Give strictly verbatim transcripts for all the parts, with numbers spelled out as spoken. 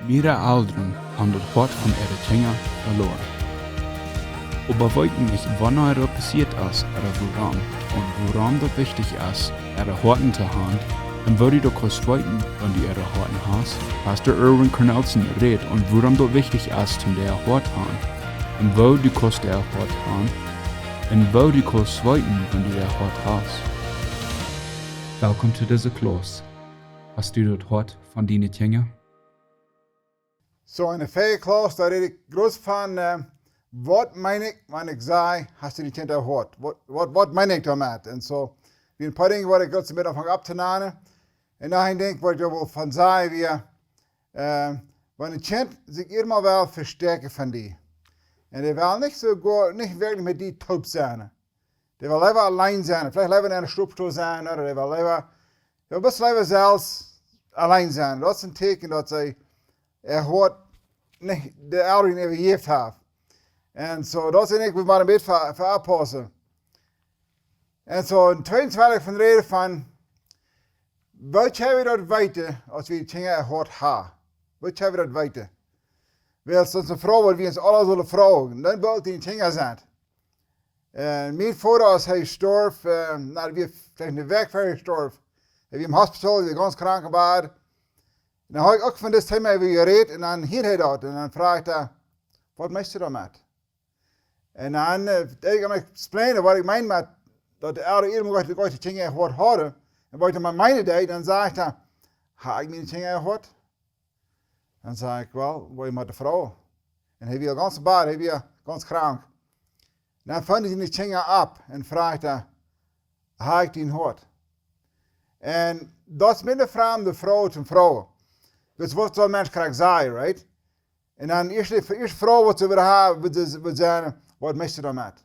Mearere Elren haben daut Hoat von äare Kjinja veloaren. Oba weeten nich, wanea daut passieet es ooda wuarom, un wuarom daut wichtich es, äare Hoaten to haben, un woo du daut kaust weeten, wan du äare Hoaten hast. Pastor Erwin Cornelsen rät von wuarom daut wichtich es, toom äa Hoat haben, un woo du kaust äa Hoat haben, un woo du kaust weeten, wan du äa Hoat hast. Welcome to dise Klauss. Hast du daut Hoat von diene Kjinja? Soo, enne väaje Klauss, doa räd ekj groot von, äh, waut meen ekj, wan ekj saj, hast du dien Kjint äa Hoat? Waut, waut, waut meen ekj doamet? Un soo, wia een poa Dinja, waut ekj groot met aunfunk opptonanen. Un noch een Dinkj, waut ekj doa well von sajen, wia, äh, wan een Kjint sikj emma well vestäakjen von die. Un dee well nich soo goot, nich werkjlich met die toop sennen. Dee well leewa auleen sennen, veleicht leewa en eene Schlopstow sennen, ooda dee well leewa, jo, bloos leewa selfst auleen sennen. Daut es een Tieekjen, daut see, äh, Hoat nich de Elren äwajäft haben. Un soo, daut es een Dinkj, wua wie mau een bät fa, fa oppaussen. Un soo, en tweedens well ekj von räden von, woo kjenn wie daut weeten, aus wie Kjinja äa Hoat haben? Woo kjenn wie daut weeten? Wiels daut es eene Froag, waut wie ons aula sellen froagen. Dan woo diene Kjinja sent. Un mien Voda, aus hee storf, äh, na, wia veleicht eene Wäakj ver hee storf. Hee wia em Hospital, wia gaunz krank em Bad. Un dan hab ekj uk von dit Thema äwa jerät un dan hieed hee daut. Un dan fruach hee, waut meenst du doamet? Un dan, äh, deed ekj am explainen, waut ekj meen met daut de Elren emma goode, goode Kjinja äa Hoat hauden. Un waut ekj dan meenen deed, dan säd hee, hab ekj miene Kjinja äa Hoat? Dan säd ekj, well, woa ekj mau de Froag. Un hee wia gaunz bad, hee wia gaunz krank. Dan funk hee siene Kjinja opp un fruach hee, hab ekj dien Hoat? Un daut es miene framde Froag toom froagen. Daut es waut soon Mensch krakjt sajcht, right? Un dan ieescht, de ieeschte Froag, waut see wudden haben, wudd, wudd sennen, waut meenst du doamet?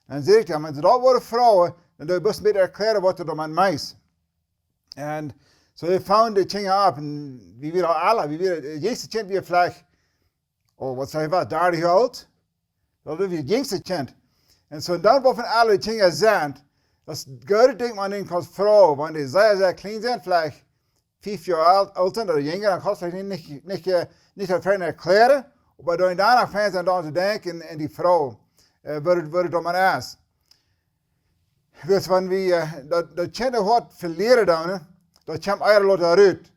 Dan säd ekj, jo, wan see daut wudden froagen, dan doo ekj bloos een bät erkjläaren, waut du doamet meenst. Un soo, hee funk de Kjinja opp, un wie wieren aula, wie wieren, daut jinjste Kjint wia veleicht, oh, waut saj ekj, waut, dartich Joa oolt? Daut wia daut jinjste Kjint. Un soo, dan, wua von aule Kjinja sent, daut es een goodet Dinkj, wan du kaust froagen, wan dee sea, sea kjlien sent, veleicht fief Joa oolt, oolt sent ooda jinja, dan kaust veleicht nich, nich, äh, nich daut fein erkjläaren, oba dan doano fein sennen, dan to denkjen un dee Froag, äh, waut, waut daut mau es. Wiels wan wie, äh, daut, daut Kjint äa Hoat velieren dan, daut kjemt ea lota rut.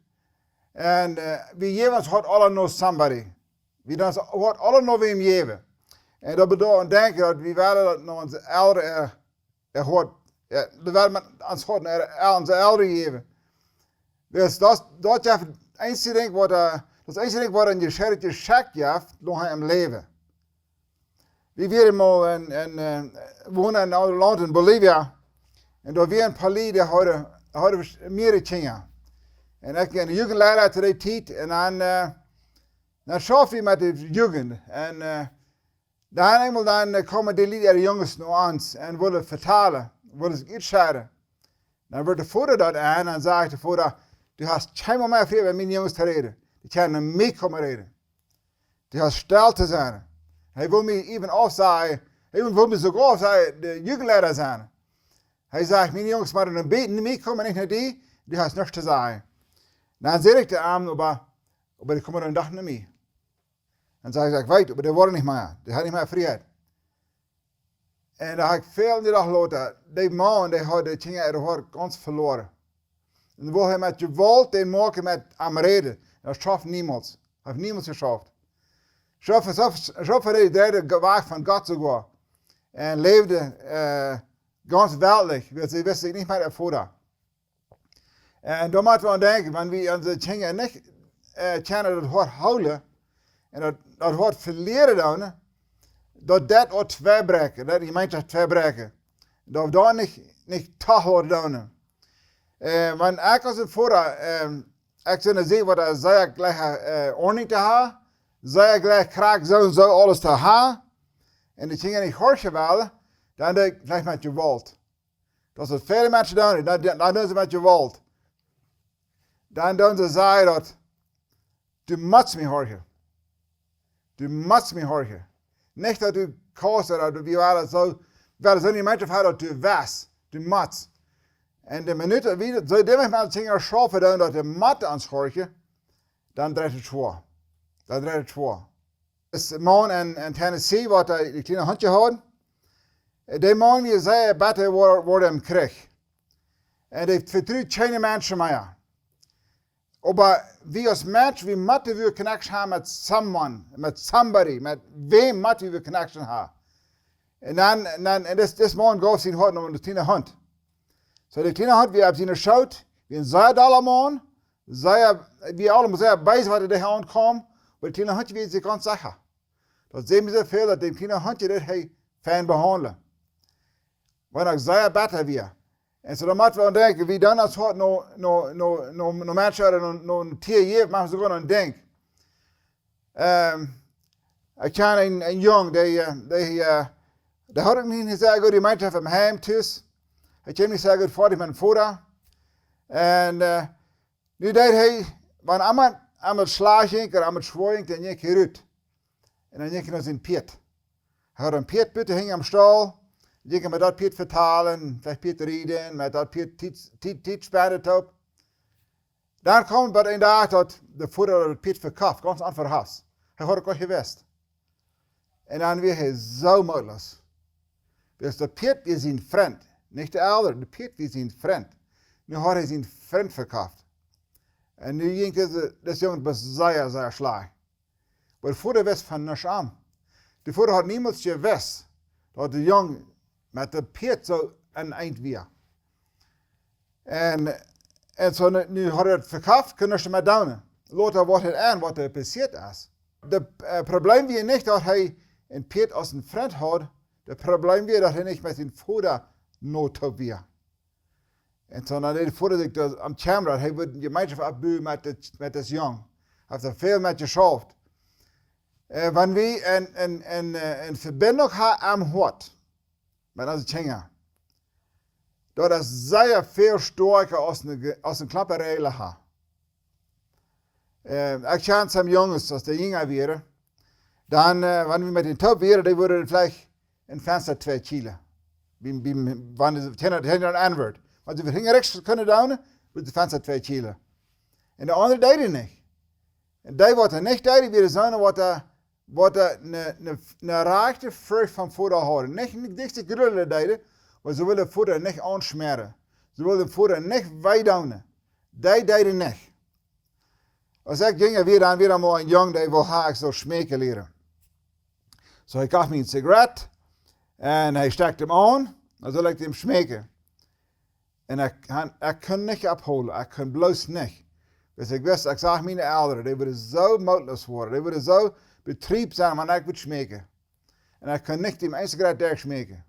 Un, äh, wie jäwen ons Hoat aula no somebody. Wie doonen ons Hoat aula no wäm jäwen. Un daut bediet, denkj ekj, daut wie wellen daut no onse Elren, äh, äa Hoat, jo, wie wellen met ons Hoat no onse Elren jäwen. Wiels daut, daut es daut eensje Dinkj, waut, äh, daut eensje Dinkj, waut een jescheiden Jeschenk jeft, noch em Läwen. Wie wieren mol en, en, äh, wie wonden en een Launt en Bolivien. Un doa wia een Poli, dee haud, haud mearere Kjinja. Un ekj wia Jugendleida to dee Tiet. Un dan, äh, dan schauft wie met de Jugend. Un, äh, dan eemol dan, äh, kjeemen dee Lied äare Junges no ons un wullen vetalen, wullen sikj utscheiden. Dan wort de Voda doa aun un sajcht de Voda, du hast kjeenmol mea Frie, met miene Junges to räden. Dee kjennen no mie komen räden. Du hast stell to sennen. Hee wull mie even aufsajen, hee wull mie soogoa aufsajen, de Jugendleida sennen. Hee sajcht, miene Junges motten no mie komen, nich no die, du hast nuscht to sajen. Dan säd ekj to am, oba, oba dee komen dan doch no mie. Dan säd ekj, ekj weet, oba dee woaren nich mea, dee haben nich mea Frieheit. Un dan hab ekj väl en dän Dach lota, dee Maun, dee haud de Kjinja äa Hoat gaunz veloaren. Un woo hee met Jewault dän Maun met am räden, daut schauft niemols. Haft niemols jeschauft. Schauft, schauft, schauft, hee dreid sikj wajch von Gott soogoa. Un läwd, äh, gaunz weltlich, wiels hee wist sikj nich mea äa Voda. Un doa mott wie aun denkjen, wan wie onse Kjinja nich, äh, kjennen daut Hoat hoolen un daut, daut Hoat velieren dan, daut deit uk tweibräakjen, daut deit de Jemeenschoft tweibräakjen. Daut wie doa nich, nich toohoolen dan. Äh, wan ekj aus een Voda, ähm, ekj sie een Sän, waut doa sea jlikj, äh, Ordnunk to haben, sea jlikj krakjt soo un soo aules to haben, un de Kjinja nich horchen wellen, dan doo ekj veleicht met Jewault. Daut es waut väle Menschen doonen, dan, dan, dan doonen see met Jewault. Dan doonen see sajen daut, du motst mie horchen. Du motst mie horchen. Nich daut du kaust, ooda du, wie wellen soo, wie wellen soo nich Menschen haben, daut du west, du motst. Un de Minut, wie, soo däm ekj met Kjinja schaufen doo, daut dee motten ons horchen, dan dreit et schwoa. Dan rät et schwoa. Dis Maun en, en Tennessee, waut de, de kjliene Huntje haud, dee Maun wia sea betta, woo, woo hee kjrieech. Un dee vetrud kjeene Menschen mea. Oba wie aus Mensch, wie motten wada connection haben met someone, met somebody, met wäm motten wie wada connection haben. Un dan, un dan, un dis, dis Maun jeef sien Hoat no dän kjlienen Hunt. Soo, de kjliene Hunt wia opp siene Schoot, wia een sea dolla Maun, sea, wie aulemol sea beese, waut doa aunkjeem, oba de kjliene Hunt wia sikj gaunz secha. Daut säd mie soo väl, daut dän kjlienen Hunt, dee deed hee fein behaundlen. Wan uk sea betta wia. Un soo, dan mott wie aun denkjen, wie dan aus Hoat no, no, no, no, no Menschen ooda no, no een Tia jeft, mott wie soogoa aun denkjen. Ehm, ekj kjan een, een Jung, dee, eh, dee, eh, dee haud uk nich, nich sea goode Jemeenschoft em Heim tus. Hee kjeem nich sea goot foadich met sienen Voda. Un, eh, nu deed hee, wan eena, eena schlajcht jinkj, ooda eena schwoa jinkj, dan jinkj hee rut. Un dan jinkj hee no sien Pieet. Hee haud een Pieet buten hinjen aum Staul, jinkj hee met daut Pieet vetalen, veleicht Pieet rieden, met daut Pieet Tiet, Tiet, Tiet spenden toop. Dan kjeem bie een Dach, daut de Voda daut Pieet vekoft, gaunz onverhofts. Hee haud daut nich jewist. Un dan wia hee soo mootloos. Wiels daut Pieet wia sien Frint. Nich de Elren, daut Pieet wia sien Frint. Nu haud hee sienen Frint vekoft. Un nu jinkj dise, dise Jung sea, sea schlajcht. Oba de Voda wist von nuscht aun. De Voda haud niemols jewist, daut de Jung met daut Pieet soo een Eent wia. Un, un soo nu, nu haud hee daut vekoft, kunn nuscht mea doonen. Lota woat et enn, waut doa passieet es. De, eh, Problem wia nich, daut hee een Pieet aus een Frint haud. De Problem wia, daut hee nich met sienen Voda no toop wia. Un soo, dan deed de Voda sikj daut aum kjemren, daut hee wudd eene Jemeenschoft oppbuen met de, met disen Jung. Haft hee väl met jeschauft. Eh, wan wie eene, eene, eene, eh, eene Vebinjunk haben aum Hoat met onse Kjinja, daut es sea väl stoakja aus eene, aus eene Klomp Reajlen haben. Eh, ekj kjan sommje Junges, aus dee jinja wieren, dan, eh, wan wie met an toop wieren, dee wudden veleicht een Fensta twee kjielen. Biem, biem, wan de Kjinja, Kjinja aun Enwort. Wan see hinjariks kunnen doonen, wudd daut Fensta twee kjielen. Un de aundre deeden nich. Un dee, waut nich deeden, wieren soone, waut, waut eene, eene, eene rajchte Forcht vom Voda hauden. Nich, nich, nich de Grullen deeden, oba see wullen dän Voda nich aunschmäaren. See wullen dän Voda nich wee doonen. Dee deeden nich. Aus ekj jinja wia, dan wia doa mol een Jung, dee wull haben, ekj sull schmäakjen lieren. Soo, ekj koft mie eene Zigarett un hee stekjt am aun, dan sull ekj am schmäakjen. Un ekj, ekj kunn nich opphoolen, ekj kunn bloos nich. Wiels ekj wist, ekj sach miene Elren, dee wudden soo mootloos woaren, dee wudden soo betriebt sennen, wan ekj wudd schmäakjen. Un ekj kunn nich dän eenen Zigarett derchschmäakjen.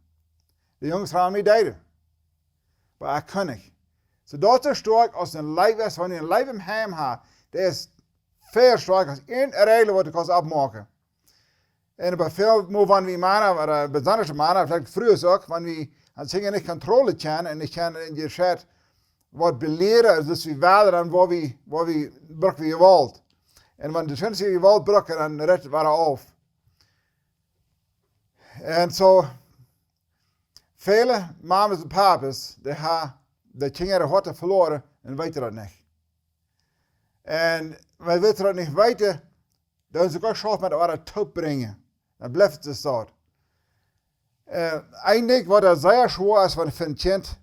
De Junges haben mie deeden. Oba ekj kunn nich. Soo, daut es stoakj aus een Leew es, wan du een Leew em Heim hast, daut es väl stoakja aus eene Reajel, waut du kaust oppmoaken. Un bie väl mol, wan wie Mana, ooda besonda Mana, veleicht Frues uk, wan wie aun Dinja nich Kontrolle kjennen un nich kjennen en Jescheit waut belieren, aulsoo aus wie wellen, dan woa wie, woa wie, bruck wie Jewault. Un wan de Schwind Jewault brucken, dan rät et wada auf. Un soo, väle Mamas un Papas, dee haben de Kjinja äa Hoat veloaren un weeten daut nich. Un wan see daut nich weeten, dan es et uk schwoa met wada toop brinjen. Dan blift et soo. Eh, een Dinkj, waut sea schwoa es fa een Kjint,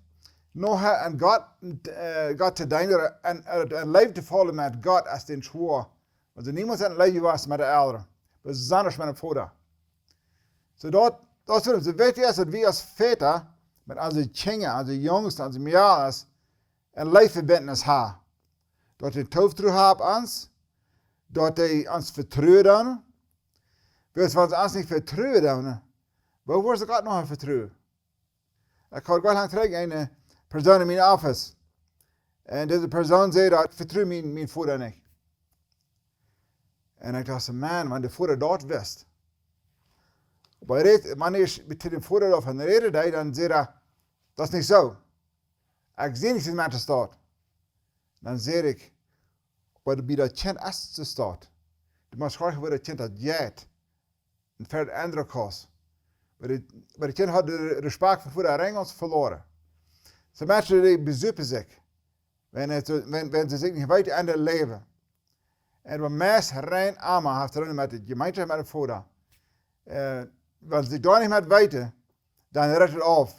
noch aun Gott, eh, Gott to deenen un, un, un Läwen to faulen met Gott, es daut schwoa. Wan du niemols een Läwen hast met de Elren, besonda met dän Voda. Soo daut, daut es wuarom et soo wichtich es, daut wie aus Väta met onse Kjinja, onse Junges, onse Mejales, een Leewsvebinjnis haben. Daut dee Tooftru haben aun ons, daut dee ons vetruen doonen. Wiels wan see ons nich vetruen doonen, woo woaren see Gott noch vetruen? Ekj haud goot lang trigj eene Persoon en mien Office. Un dise Persoon säd daut: "Ekj vetru mien, mien Voda nich." Un ekj docht soo: "Maun, wan de Voda daut wist." Oba hee räd, wan ekj met dän Voda doavon räd, dan säd hee: "Daut es nich soo. Ekj sie nich soo met de Staut." Dan säd ekj: "Oba bie daut Kjint es de Staut. Du motst horchen, woo daut Kjint daut jeit. Un fa de aundre Kaus." Bie de, bie de Kjint haud de Respakjt fa Voda rein gaunz veloaren. Soo Menschen, dee besupen sikj, wan et, wan, wan see sikj nich weeten aun daut Läwen. En waut meist rein emma haft to doonen met de Jemeenschoft met dän Voda. Äh, wan see doa nich met weeten, dan rett et auf.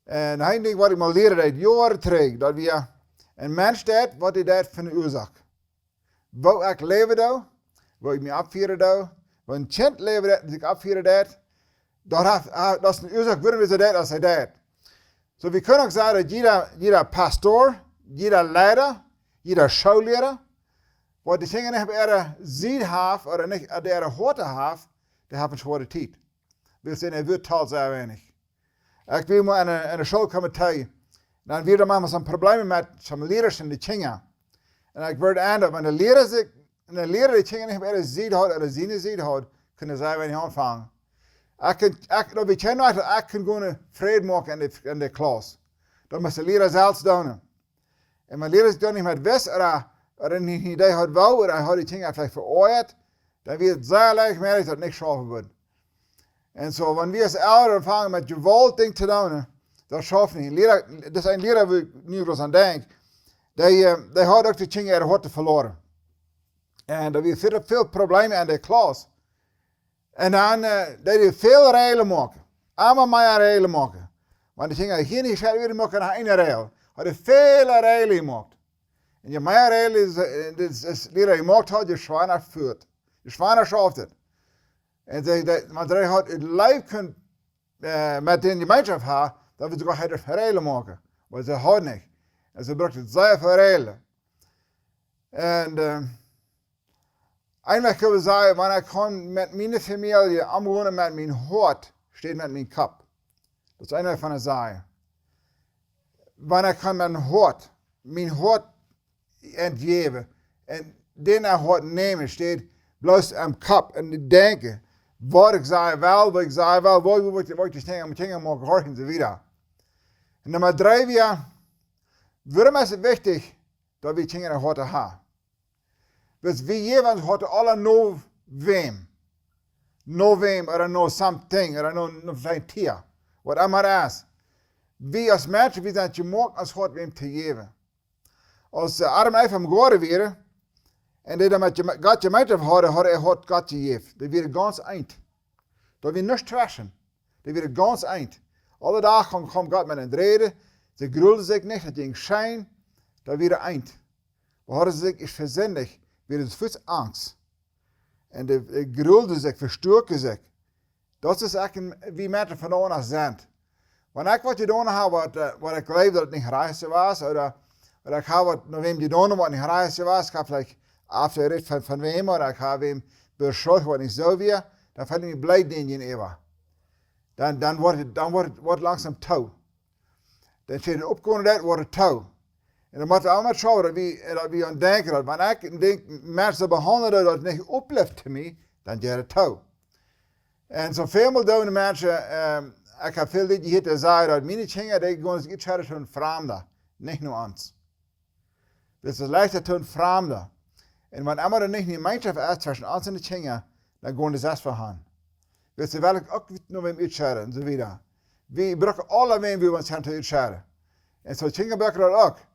En een Dinkj waut ekj mol lieed, daut Joaren trigj, daut wia een Mensch deed, waut hee deed fa eene Uasoak. Woo ekj läwen doo, woo ekj mie oppfieren doo, woo een Kjint läwen deed, sikj oppfieren deed, daut haft, ha-, daut es eene Uasoak, wuarom hee soo deed, aus hee deed. Soo, wie kjennen uk sajen, daut jieda, jieda Pastor, jieda Leida, jieda Schoolliera, waut de Kjinja nich opp äare Sied haft, ooda nich opp äare Hoaten haft, dee haft eene schwoare Tiet. Wiels see en de Welt sea weinich. Ekj wia mol en eene, en eene School komen, dan wia doa maunchmol soone Probleme met soone Lierasch un de Kjinja. En ekj wull aun, daut wan de Liera sikj, wan de Liera de Kjinja nich opp äare Sied haud, ooda siene Sied haud, kunn hee sea weinich aunfangen. Ekj kunn, ekj, daut wia kjeen Noodeel, daut ekj kunn gonen Fräd moaken en de, en de Kjlas. Daut must de Liera selfst doonen. En wan de Liera sikj dan nich mea wist, ooda, ooda nich, nich dee haud woo, ooda haud de Kjinja veleicht veoajat, dan wia et sea leicht mäajlich, daut nich schaufen wudd. En soo, wan wie aus Elren aunfangen met Jewault Dinja to doonen, daut schauft nich. Liera, daut es een Liera, wua ekj nu bloos aun denkj, dee, äh, dee haud uk de Kjinja äare Hoaten veloaren. En doa wia väl, väl Probleme en de Kjlas. En dan, äh, deed hee väl Reajlen moaken. Emma mea Reajlen moaken. Wan de Kjinja hia nich schaft, wia moaken noch eene Reajel. Haud hee väl Reajlen jemoakt. En je mea Reajlen, äh, daut, daut Liera jemoakt haud, je schwanda wort et. Je schwanda schauft et. En see, daut, wan hee haud et Läwen kunnt, äh, met dän Jemeenschoft haben, dan wudd hee soogoa kjeene Reajlen moaken. Oba see haud nich. En see brukt sea väl Reajlen. En, äh, eefach kjenn wie sajen, wan ekj kaun met miene Famielje omgonen met mien Hoat, enne Städ met mien Kopp. Daut es eefach von to sajen. Wan ekj kaun met mien Hoat, mien Hoat jäwen, en dän Hoat nämen, enne Städ bloos aum Kopp en denkjen, waut ekj sajen well, waut ekj sajen well, waut, waut, waut ekj denkj, mien Kjinja mott horchen, un soo wieda. En Numma dree wia, wuarom es et wichtich, daut wie Kjinja en Hoat haben? Wiels wie jäwen ons Hoat aula no wäm. No wäm, ooda no something, ooda no, no een Tia. Waut emma et es. Wie aus Menschen, wie sent jemoakt, ons Hoat wäm to jäwen. Aus, äh, Adam un Eva em Goaden wieren, en dee dan met Jeme-, Gott Jemeenschoft hauden, hauden äa Hoat Gott jejäft. Dee wieren gaunz eent. Doa wia nuscht tweschen. Dee wieren gaunz eent. Aule Doag kjeem, kjeem Gott met an räden. See grulden sikj nich, daut jinkj scheen. Doa wieren eent. Oba hauden see sikj ieescht vesindicht, wieren see fuaz angst. En dee, dee grulden sikj, vestuaken sikj. Daut es eejentlich, wie Menschen vondoag sent. Wan ekj waut jedonen hab, waut, äh, waut ekj jleewd, daut et nich rajcht wia, ooda, ooda ekj hab waut no wäm jedonen, waut nich rajcht wia, ekj hab veleicht aufjerät von, von wäm, ooda ekj hab wäm beschuldicht, waut nich soo wia, dan feel ekj mie bleed dän jäajenäwa. Dan, dan woat et, dan woat et, woat et langsom too. Dan steit et oppkomen, daut woat et too. En dan mott wie aula met schauen, daut wie, daut wie aun denkjen, daut wan ekj een Dinkj Menschen behaundel, daut et nich oppbleft to mie, dan jeit et too. En soo väl mol doonen Menschen, ähm, ekj hab väl Lied jehieet, dee sajen, daut miene Kjinja, dee gonen sikj utscheiden to Framde, nich no ons. Daut es leichta to Framde. En wan emma doa nich eene Jemeenschoft es tweschen ons un de Kjinja, dan gonen dee selfst vehaun. Wiels see wellen uk no wäm utscheiden un soo wieda. Wie brucken aula wäm, wua wie ons kjennen utscheiden. En soo Kjinja brucken daut uk.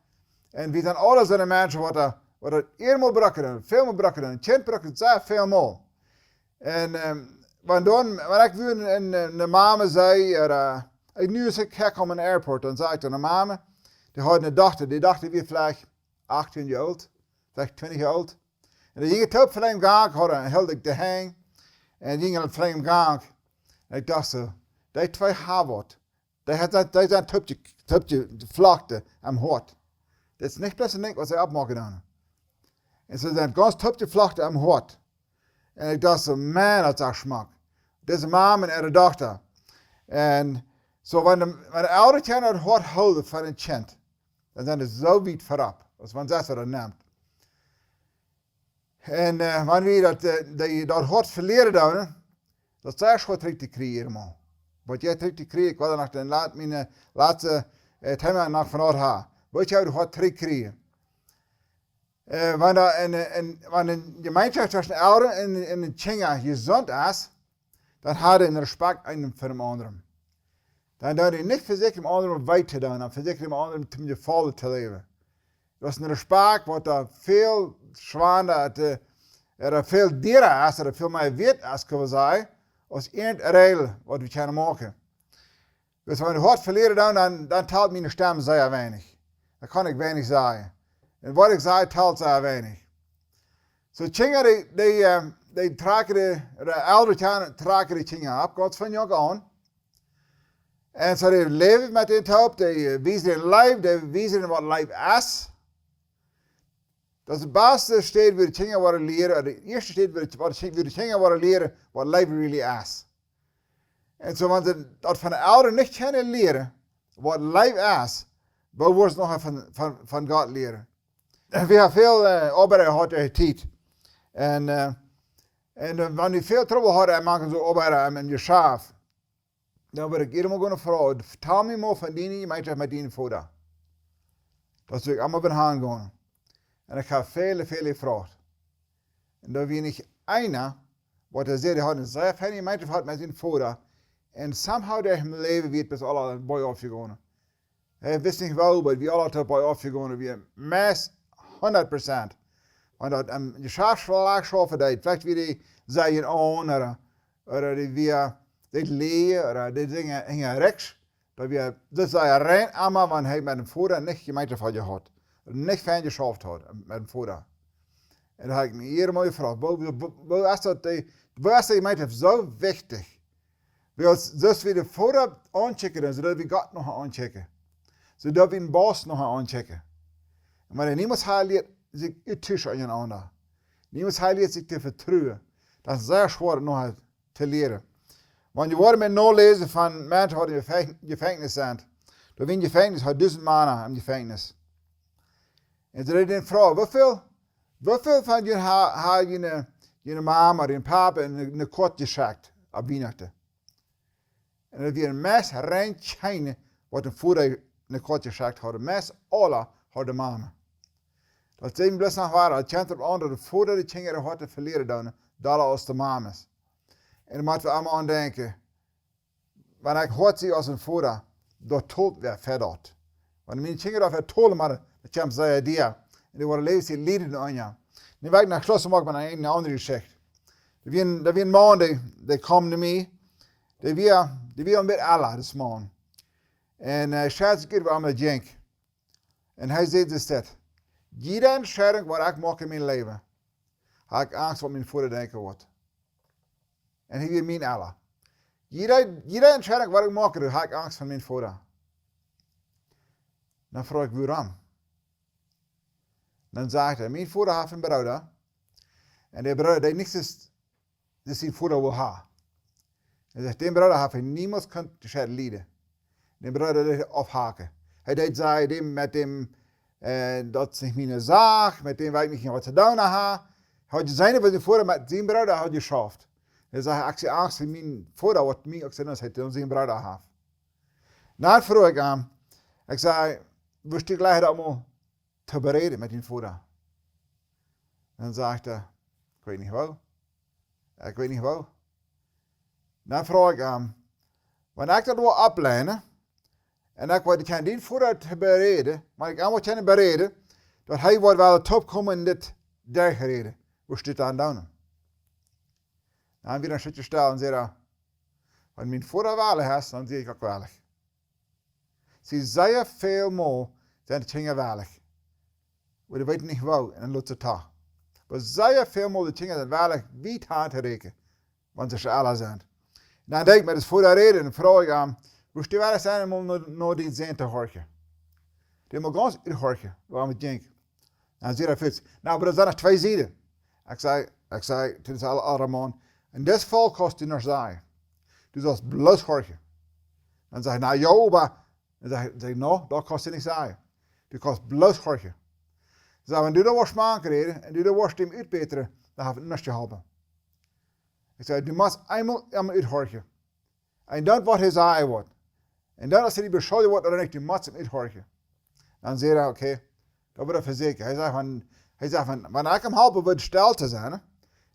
En wie sent aula soone Menschen, waut doa, waut doa eemol brucken, väl mol brucken, een Kjint brucken, sea väl mol. En, ähm, wan dan, wan ekj wia en, en, en de Mama säd, ooda, äh, ekj nu es ekj häakomen aum Airport, dan säd ekj to de Mama, dee haud eene Dochta, dee Dochta wia veleicht achtieen Joa oolt, veleicht twintich Joa oolt. En dee jinkj toop veleicht em Gank, haud een, hilt ekj de Henj, en jinkj veleicht em Gank. En ekj docht soo, dee twee haben waut. Dee haft daut, dee sent toop je-, toop jeflochten aum Hoat. Daut es nich bloos een Dinkj, waut see oppmoaken dan. En see sent gaunz toop jeflochten aum Hoat. En ekj docht soo, Maun, daut es schmock. Dise Mama un äare Dochta. En soo, wan de, wan de Elren daut Hoat hoolen von een Kjint, dan sent see soo wiet verop, aus wan see daut nemt. En, äh, wan wie daut, äh, dee, daut Hoat velieren dan, daut es sea schwoa trigj to kjrieen, mau. Waut jie trigj to kjrieen, ekj well noch dän lat-, miene latste, äh, Thema noch von Hoat haben. Waut jie daut Hoat trigj kjrieen. Äh, wan doa eene, eene, wan eene Jemeenschoft tweschen Elren un, un de Kjinja jesunt es, dan haben dee een Respekt eena fa dän aundren. Dan doonen dee nich vesieekjen dän aundren wee to doonen, dan vesieekjen dee dän aundren toom Jefaulen to doonen. Daut es een Respekt, waut doa väl schwanda, daut, äh, daut väl diera es, daut väl mea wieet es, kjenn wie sajen, aus irjent Regel, waut wie kjennen moaken. Dus wan wie daut Hoat velieren, dan, dan, dan talt miene Stemm sea weinich. Dan kaun ekj weinich sajen. Un waut ekj saj, talt sea weinich. Soo, Kjinja, dee, dee, äh, dee trakjen dee, de Elren kjennen, trakjen dee Kjinja opp, gaunz von junk aun. Un soo, dee läwen met an toop, dee, äh, wiesen an Leew, dee wiesen an waut Leew es. Daut es de baste Städ, wua dee Kjinja woaren lieren, de ieeschte Städ, wua dee, wua dee Kjinja woaren lieren, waut Leew really es. Un soo, wan see daut von de Elren nich kjennen lieren, waut Leew es, woo woaren see noch von, von, von Gott lieren? Wie haben väl, äh, Oabeida jehaut, äh, Tiet. Un, äh, un, äh, wan wie väl Trubbel hauden, un mank soo Oabeida aum, aum Jeschaft, dan wudd ekj jieda mol gonen froagen: "Vetal mie mol von diene Jemeenschoft met dienen Voda." Daut es wua ekj emma bie han gonen. Un ekj hab väle, väle jefroacht. Un doa wia nich eena, waut hee säd, hee haud eene sea feine Jemeenschoft jehaut met sienen Voda. Un somehow derch daut Läwen wia et bloos aula boajchauf jegonen. Hee wist nich woo, oba wie aula toop boajchauf jegonen, wia meist hundat Prozent. Wan daut aum Jeschaft schlajcht schaufen deed, veleicht wia dee sea aun, ooda, ooda dee wia, dee läajen, ooda dee Dinja hinja rikjs, daut wia, daut wia rein emma, wan hee met dän Voda nich Jemeenschoft haud jehaut. Nich fein jeschauft haud met dän Voda. Un dan hab ekj mie hia mol jefroacht: "Woo, woo, woo es daut, dee, woo es dee Jemeenschoft soo wichtich?" Wiels, soo aus wie dän Voda aunkjikjen, dan soo daut wie Gott noch aunkjikjen. Soo daut wie dän Boss noch aunkjikjen. Un wan hee niemols haft jelieet sikj uttotuschen unjarenaunda. Niemols haft jelieet sikj to vetruen. Daut es sea schwoa noch to lieren. Wan jie woaren mol noläsen von Menschen, waut em Jefenkj-, Jefenkjnis sent. Doa wia een Jefenkjnis, haud dusent Mana em Jefenkjnis. Un see deeden froagen: "Woo väl, woo väl von junt ha-, haben june, june Mama, june Papa no, no Kort jeschekjt opp Wienachten?" Un daut wieren meist rein kjeene, waut dän Voda no Kort jeschekjt hauden. Meist aula haud de Mama. Daut sent bloos noch woare, daut kjemt doaropp aun, daut de Voda de Kjinja äa Hoat velieren deit, dolla aus de Mamas. Un doa mott wie emma aun denkjen, wan ekj Hoat sie aus een Voda, daut tolt wäa fa daut. Wan miene Kjinja doafäa tolen, mau daut kjemt sea dia. Un dee woaren läwen, see lieden aun, jo. Nu well ekj no Schluss moaken met eene aundre Jeschicht. Doa wia een, doa wia een Maun, dee, dee kjeem no mie. Dee wia, dee wia een bät ella, dis Maun. Un, äh, schätz ekj, woo daut jinkj. Un hee säd dis dit: "Jiede Entscheidunk, waut ekj moak en mien Läwen, hab ekj Angst, waut mien Voda denkjen woat." Un hee wia mien ella. "Jiede, jiede Entscheidunk, waut ekj moak, hab ekj Angst von mien Voda." Dan froag ekj: "Wuarom?" Dan sajcht hee: "Mien Voda haft een Brooda. Un dee Brooda, dee nuscht es, daut sien Voda well haben." Hee sajcht, dän Brooda haft hee niemols kunt jescheit lieden. Dän Brooda deed hee aufhaken. Hee deed sajen, dän met dän, äh, daut es nich miene Sach, met dän well ekj nich waut to doonen haben. Hee haud jeseenen, waut sien Voda met sien Brooda haud jeschauft. Hee säd: "Ekj sie Angst fa mien Voda, waut mie uk soo es, waut sien Brooda haft." Dan froag ekj am, ekj saj: "Wurscht du jlikj daut mol to beräden met dien Voda?" Dan sajcht hee: "Ekj weet nich woo. Ekj weet nich woo." Dan froag ekj am: "Wan ekj daut woa aufleenen, un ekj woa kjennen dien Voda to beräden, wan ekj am woa kjennen beräden, daut hee woat woll toopkomen un dit derchräden, wurscht du daut dan doonen?" Dan wia hee een Stootje stell un säd: "Wan mien Voda wellich es, dan sie ekj uk wellich." See, sea väl mol sent de Kjinja wellich. Oba dee weeten nich woo, un dan lot see too. Oba sea väl mol de Kjinja sent wellich, wiet han to räakjen, wan see ella sent. Dan denkj ekj met dis Voda räden un froag ekj am: "Wurscht du wellich sennen, mol no, no dien Sän to horchen? Dän mol gaunz uthorchen, woo et am jinkj." Dan säd hee: "Fritz, nu, oba doa sent noch twee Sieden." Ekj saj, ekj saj: "Dit es aul, aula Maun. En dis Faul kaust du nuscht sajen. Du saust bloos horchen." Dan sajcht hee: "Na jo, oba." Dan saj ekj: "No, daut kaust du nich sajen. Du kaust bloos horchen." Saj: "Wan du doa woascht mank räden un du doa woascht dän utbätren, dan haft et nuscht jeholpen." Ekj saj: "Du motst eemol am uthorchen. Un dan woat hee sajen waut. Un dan, aus hee die beschuldjen woat ooda nich, du motst am uthorchen." Dan säd hee: "Okay, daut woa ekj vesäkjen." Hee säd von, hee säd von: "Wan ekj am halpen wudd stell to sennen,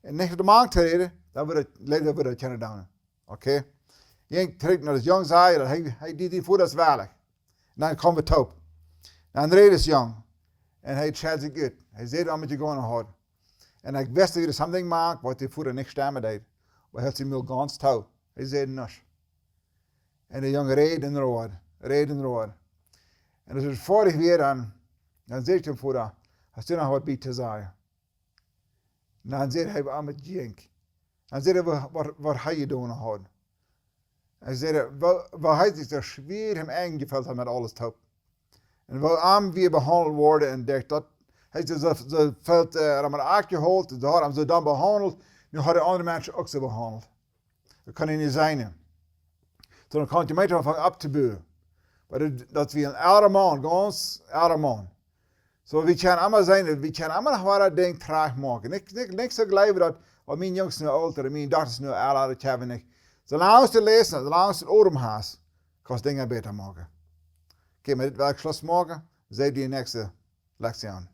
un nich doa mank to räden, dan wudd hee, dan wudd hee daut kjennen doonen." Okay? Jinkj trigj no dis Jung, saj daut hee, hee deed dän Voda wellich. Un dan kjeem hee toop. Dan räd dis Jung. Un hee scheld sikj ut. Hee säd, waut met jegonen haud. Un ekj wist, daut hee something moakt, waut de Voda nich stemmen deed. Oba hee hilt sikj mau gaunz too. Hee säd nuscht. Un de Jung räd un räd, räd un räd. Un aus hee foadich wia, dan, dan säd ekj to dän Voda: "Hast du noch waut bie to sajen?" Un dan säd hee, waut met jinkj. Dan säd hee, waut, waut, waut hee jedonen haud. Un säd, woo, woo hee sikj soo schwoa aum Enj jefeelt haud met aules toop. Un woo am wia behaundelt worden un daut, daut hee sikj soo, soo väl, äh, aum Akj jeholt, un see hauden am soo dan behaundelt, nu haud de aundre Menschen uk soo behaundelt. Daut kaun nich sennen. Soo dan kaun de Jemeent aunfangen opptobuen. Oba daut, daut wia een elra Maun, gaunz elra Maun. Soo, wie kjennen emma sennen, wie kjennen emma noch waut daut Dinkj trajcht moaken. Nich, nich, nich soo jleewen, daut, oh, mien Jung es nu oolt, ooda mien Dochta es nu oolt, daut kjenn wie nich. Soo lang aus du läfst, soo lang aus du Odem hast, kaust Dinja bäta moaken. Okay, met dit well ekj Schluss moaken. See die näakjste Lektion.